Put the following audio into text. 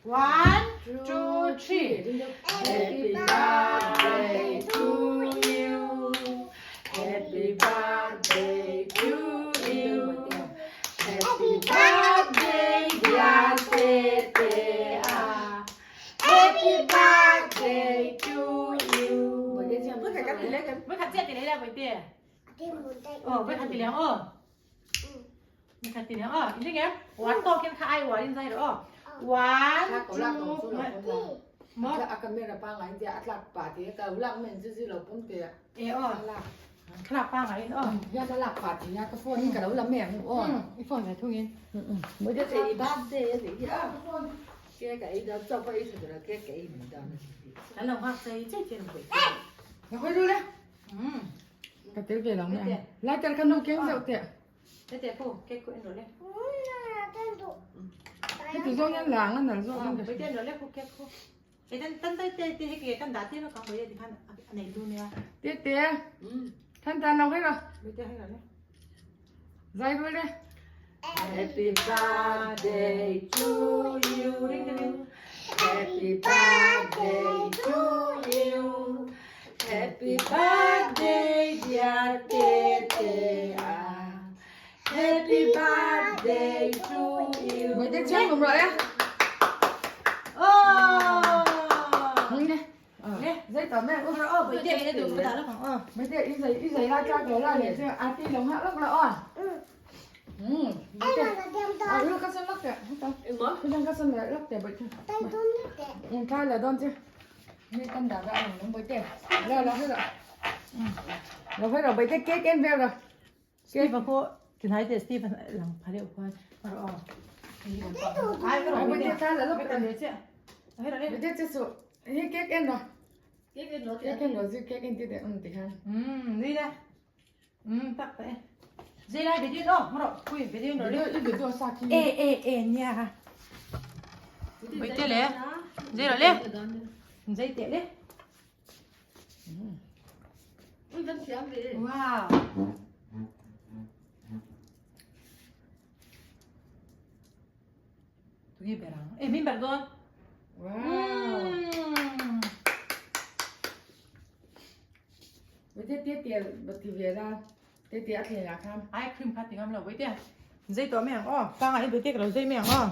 One, two, three. Happy birthday to you. Happy birthday to you. Happy birthday dear Tetea. Happy birthday to you. Với khát chết thì lấy ra với tiền. Ờ, với khát thì léo ờ. Với khát thì léo ờ. Ini nghe. One to kin kha ai wa in zai ro. One, two, mo. A camera pa ngai tia a tlak pa ti ka lak men zu zu lo pum te E ờ. Khlak pa ngai in ờ. ya ka lak pa ti ya ka phone in ka lo la me ang o I phone này thung in. Mo de te birthday ti ya ke ka i da cho pa i su da ke ke i mu da na Anh lòng học dây chết tiền quỷ. Na khoi ru le ka tel ve lang me lai tel kan no keng deuh teh Thế thế cô, cái cô rồi đấy. Cái từ dâu nhân làng anh là dâu nhân Với tiền rồi đấy cô cái cô. Cái tân tân tới tới tới cái căn đá tiền nó có với thì khăn này luôn nha. Tê tê thân ta nào hết rồi Với tiền hay rồi đấy. Dây với đây. Happy birthday to you. Ring ring. Happy birthday to you. Happy birthday dear Tetea. Happy birthday to you. Mấy cái chén cũng rồi á. Oh. Nè. Dây tao mẹ. Ôi ôi, bởi tiền để đủ cái đó không? Ờ. Mấy cái ít giấy ít giấy ra cho cái là để cho à ti lồng hạ lúc là ọ. Ừ. À lúc cái sân lắc kìa. Cái đang cái sân lại lắc kìa bởi chứ. Ừ, khai là đón chứ. Nên tâm đã ra nó bởi tiền. Rồi là hết rồi. Rồi hết rồi bởi cái kết em về rồi. Stephen cô thì thấy thì Stephen làm phải liệu qua. Rồi ờ. Ai cái À rồi bởi cái khai là lúc Cái cần đấy chứ. Hết rồi Bởi đấy. cái chết rồi. Cái kết em rồi. Kết em rồi chứ kết em thì để ừ thì khai. Ừ, đi đây. Ừ, tắt vậy. Dây lại bị đi đâu? Mà rồi, quỳ bị đi rồi Rồi đi. ít được tôi sa khi. Ê ê ê nha. Bị tê lẽ. Dây rồi lẽ. Dây tê lẽ. Wow. Tụi bè Ê, mình bè con. Wow. Với cái tiết tiền bật thì về ra. Cái tiết thì là kham. Ice cream phát tiếng âm là với tiền. Dây tỏ mẹ ó, ba ngày với tiền là dây mẹ ó.